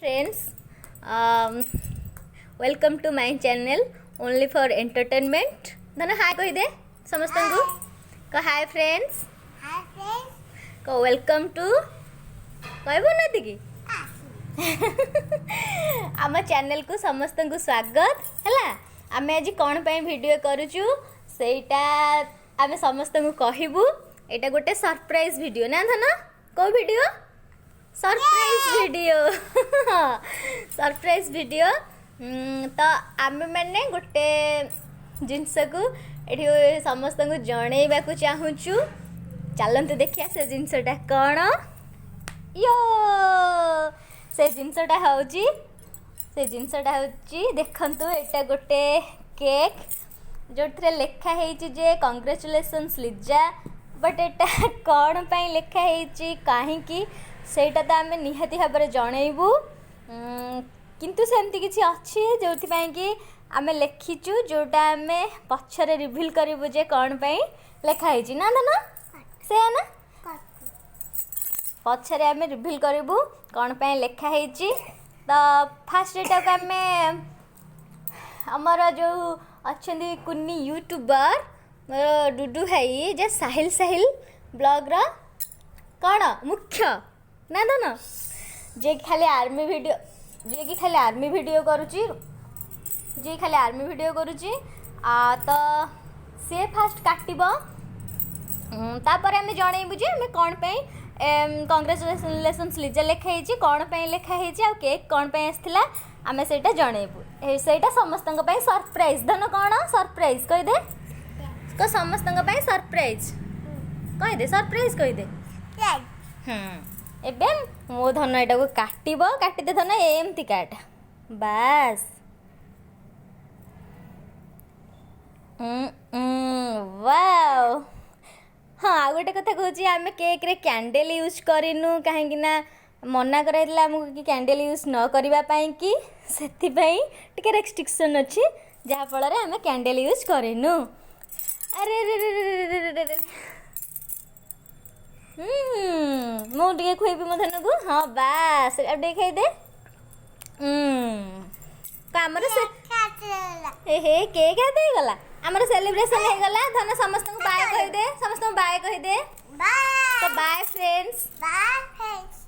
Friends, welcome to my channel only for entertainment. ଧନ, ହାଏ କହିଦେ ସମସ୍ତଙ୍କୁ। କହ ହାଏ ଫ୍ରେଣ୍ଡସ୍। Hi friends. କହ welcome to. କହିବୁ ନାତିକି? ଆମ ଚ୍ୟାନେଲକୁ ସମସ୍ତଙ୍କୁ ସ୍ୱାଗତ। ହେଲା, ଆମେ ଆଜି କ'ଣ ପାଇଁ ଭିଡ଼ିଓ କରୁଛୁ, ସେଇଟା ଆମେ ସମସ୍ତଙ୍କୁ କହିବୁ। ଏଇଟା ଗୋଟେ ସରପ୍ରାଇଜ୍ ଭିଡ଼ିଓ ନା ଧନ? କେଉଁ video? Surprise video, surprise video. ତ ଆମେମାନେ ଗୋଟେ ଜିନିଷକୁ ଏଠି ସମସ୍ତଙ୍କୁ ଜଣେଇବାକୁ ଚାହୁଁଛୁ। ଚାଲନ୍ତୁ ଦେଖିବା ସେ ଜିନିଷଟା କ'ଣ। ୟୋ, ସେ ଜିନିଷଟା ହେଉଛି, ଦେଖନ୍ତୁ, ଏଇଟା ଗୋଟେ କେକ୍, ଯେଉଁଥିରେ ଲେଖା ହେଇଛି ଯେ କଂଗ୍ରାଚୁଲେସନ୍ସ ଲିଜା। ବଟ୍ ଏଇଟା କ'ଣ ପାଇଁ ଲେଖା ହେଇଛି, କାହିଁକି, ସେଇଟା ତ ଆମେ ନିହାତି ଭାବରେ ଜଣେଇବୁ। କିନ୍ତୁ ସେମିତି କିଛି ଅଛି ଯେଉଁଥିପାଇଁ କି ଆମେ ଲେଖିଛୁ, ଯେଉଁଟା ଆମେ ପଛରେ ରିଭିଲ୍ କରିବୁ ଯେ କ'ଣ ପାଇଁ ଲେଖା ହେଇଛି। ନା ଧନ, ସେଇଆ ନା? ପଛରେ ଆମେ ରିଭିଲ୍ କରିବୁ କ'ଣ ପାଇଁ ଲେଖା ହେଇଛି। ତ ଫାଷ୍ଟ ଏଟାକୁ ଆମେ ଆମର ଯେଉଁ ଅଛନ୍ତି କୁନି ୟୁଟ୍ୟୁବର, ମୋର ଡୁଡୁ ଭାଇ, ଯେ ସାହିଲ ସାହିଲ ବ୍ଲଗ୍ର କ'ଣ ମୁଖ୍ୟ ନା ଧନ, ଯିଏକି ଖାଲି ଆର୍ମି ଭିଡ଼ିଓ କରୁଛି, ଯିଏ ଖାଲି ଆର୍ମି ଭିଡ଼ିଓ କରୁଛି, ତ ସିଏ ଫାଷ୍ଟ କାଟିବ। ତାପରେ ଆମେ ଜଣେଇବୁ ଯେ ଆମେ କ'ଣ ପାଇଁ କଂଗ୍ରାଚୁଲେସନ୍ସ ଲିଜା ଲେଖା ହେଇଛି, କ'ଣ ପାଇଁ ଲେଖା ହେଇଛି ଆଉ କେକ୍ କ'ଣ ପାଇଁ ଆସିଥିଲା, ଆମେ ସେଇଟା ଜଣେଇବୁ। ସେଇଟା ସମସ୍ତଙ୍କ ପାଇଁ ସରପ୍ରାଇଜ୍। ଧନ, କ'ଣ ସରପ୍ରାଇଜ୍ କହିଦେ। କହ, ସମସ୍ତଙ୍କ ପାଇଁ ସରପ୍ରାଇଜ୍ କହିଦେ, ସରପ୍ରାଇଜ୍ କହିଦେ। ହୁଁ, ଏବେ ମୋ ଧନ ଏଟାକୁ କାଟିବ। କାଟିଦେ ଧନ, ଏମିତି କାଟ, ବାସ୍। ୱାଓ! ହଁ, ଆଉ ଗୋଟେ କଥା କହୁଛି, ଆମେ କେକ୍ରେ କ୍ୟାଣ୍ଡେଲ୍ ୟୁଜ୍ କରିନୁ, କାହିଁକି ନା ମନା କରାଯାଇଥିଲା ଆମକୁ କି କ୍ୟାଣ୍ଡେଲ୍ ୟୁଜ୍ ନ କରିବା ପାଇଁ କି। ସେଥିପାଇଁ ଟିକେ ରେଷ୍ଟ୍ରିକ୍ସନ୍ ଅଛି, ଯାହାଫଳରେ ଆମେ କ୍ୟାଣ୍ଡେଲ୍ ୟୁଜ୍ କରିନୁ। ଆରେ ରେ ରେ ରେ ରେ ରେ ରେ ରେ! ହୁଁ, ମୁଁ ଟିକେ ଖୁଆଇବି ମୋ ଧନକୁ। ହଁ, ବାସ୍, ଆଉ ଟିକେ ଖାଇଦେ। ଆମର ସେ ଏ ହେ, କେକ୍ ହାତ ହେଇଗଲା। ଆମର ସେଲିବ୍ରେସନ୍ ହେଇଗଲା। ଧନ, ସମସ୍ତଙ୍କୁ ବାଏ କହିଦେ, ସମସ୍ତଙ୍କୁ ବାଏ କହିଦେ। Bye. ତ ବାଏ ଫ୍ରେଣ୍ଡସ୍। Bye friends.